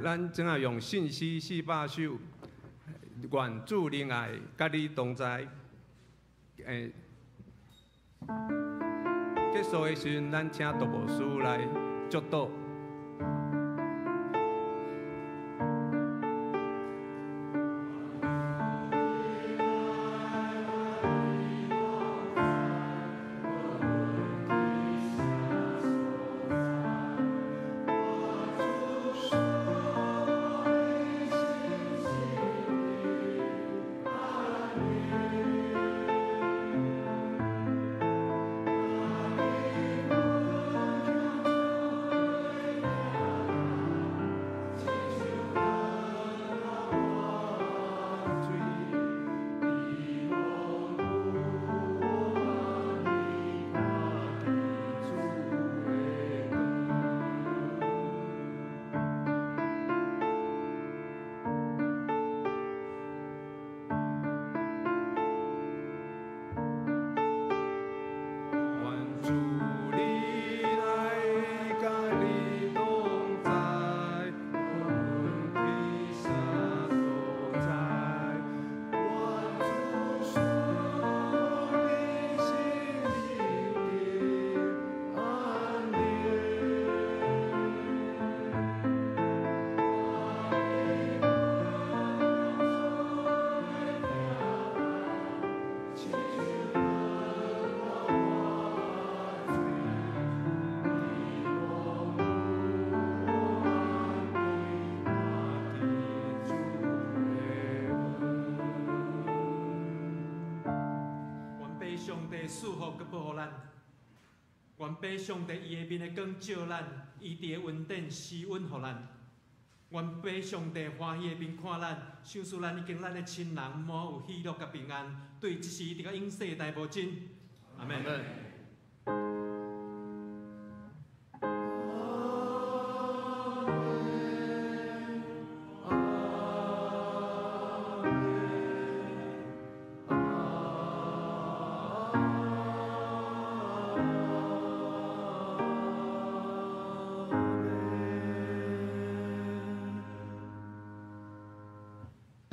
咱怎仔用信詩400首，願主恩愛佮你同在。結束的時陣，咱請杜牧師來祝禱。赐福佮保護咱。願父上帝伊的面的光照咱，伊佇个恩典施恩予咱。願父上帝歡喜的面看咱，賞賜咱以及咱的親人滿有喜樂佮平安。對這時直到永世代無盡。阿們。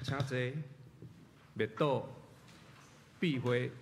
請坐，默禱，閉會。